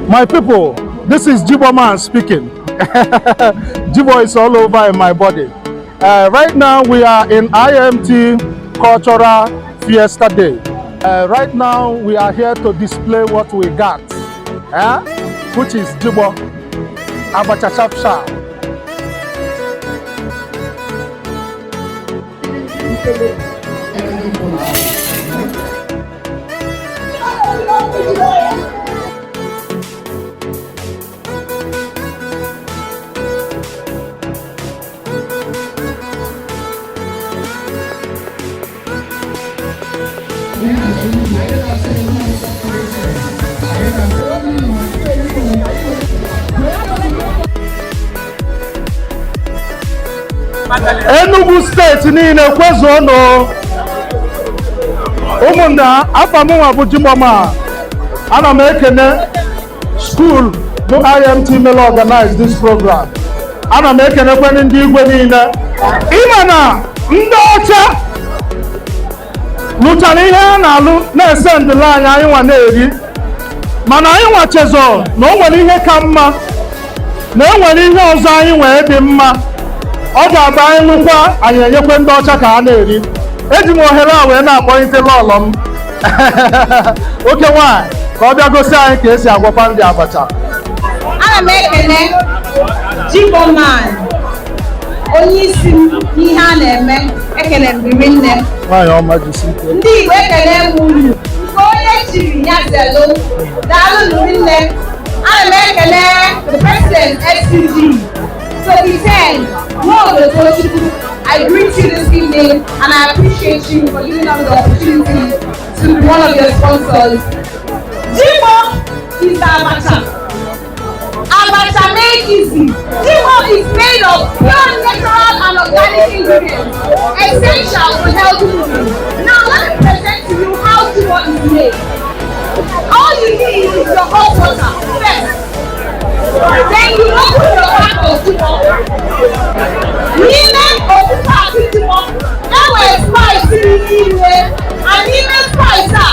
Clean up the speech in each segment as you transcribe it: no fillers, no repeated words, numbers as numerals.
My people, this is Jibo Man speaking. Jibo is all over in my body. Right now we are in IMT Cultural Fiesta Day. Right now we are here to display what we got, eh? Which is Jibo Abacha Sharp Sharp. Enugu steeti niile kwezuonụ. Ụmụnna, afa m nwa bụ Jibo Man. Ana m ekene school bụ IMT mere organize this program. Ana m ekenekwe ndị igwe niile. Ịma na ndị ọcha lụchara ihe a na-alụ na-ese ndịla anyị, anyị nwa na-eri, mana anyị nwa chezọ na o nwere ihe ka mma, na e nwere ihe ọzọ anyị nwee dị mma. Ọ ga-abụ anyị lụkwa, anyị enyekwe ndị ọcha ka ha na-eri. Eji m ohere a wee na-akpọlite lọlọ m, oke nwaanyị, ka ọ bịa gosi anyị ka esi agwakwa ndị abacha. Ana m ekele Jibo Man, onye isi m n'ihe a na-eme. Ekele m gị nne. Nwaanyị ọma, jisi ike. Ndị Igbo, ekele m unu. Nke onye chiri ya zelu. Daalụ nne. Ana m ekele the president SUG, Toby 10 Nwodo Tochukwu. I greet you this evening and I appreciate you for giving us the opportunity to be one of your sponsors. Jibo is abacha. Abacha made easy. Jibo is made of pure natural and organic ingredients, essential for healthy living. Now let me present to you how Jibo is made. All you need is your hot water first. Then you open your pack of Jibo. N'ime ofu pack Jibo, e nwere spice dị n'ime, and n'ime spice a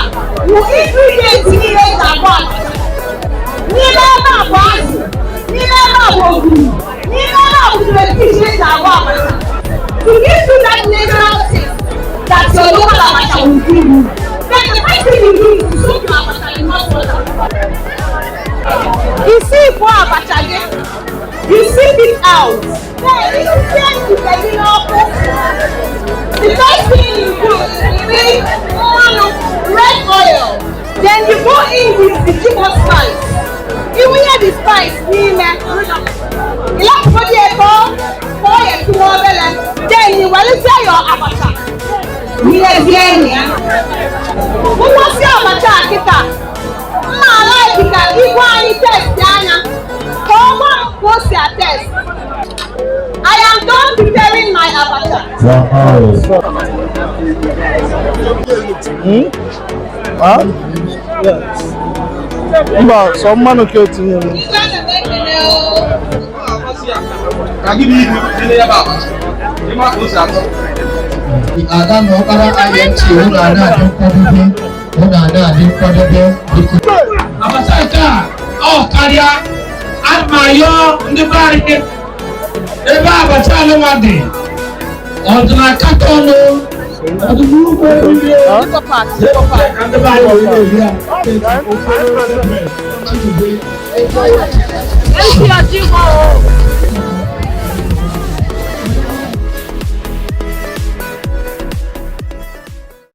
wụ ingredient niile eji agba abacha. N'ime ebe a bụ azụ, n'ime ebe a bụ ogiri, n'ime ebe a bụ crayfish eji agba abacha. To give you that natural taste that your local abacha will give you. Then the first thing you do is to soak your abacha in hot water. Isi ịkwọ abacha gị, you sip it out. Then isie ite gị n'ọkụ. The first thing you do is you make mmanụ, red oil. Then you go in with the Jibo spice. Iwunye the spice n'ime. Ịlapụgodi ya ka ọ yetụ nwa obere. Then you welite your abacha. Wunyezie na ya. Ngwọsị abacha a kịta. Mma like ka igwe anyị taste anya. Ka ọ gwa m ka o si a taste. I am done preparing my abacha. Hmm? Ah? Yes. Mba, sọ mmanụ ka etinyere. Igwe, ana m ekele o. Ka gị bụ ibu nene ya bụ abacha ịma ka o si atọ. Ada na ọkpara IMT, ụnụ a na-adị nkwadobe, ụnụ a na-adị nkwadobe, biko. Abacha nke a ọ karịa. Ana m ayọ ndị be anyị, ebe abacha alụnwa dị, ọdịnakata ọnụ ọdịnugbo eriri ka ndị be anyị wee na-eri ya. Thank you, Jibo.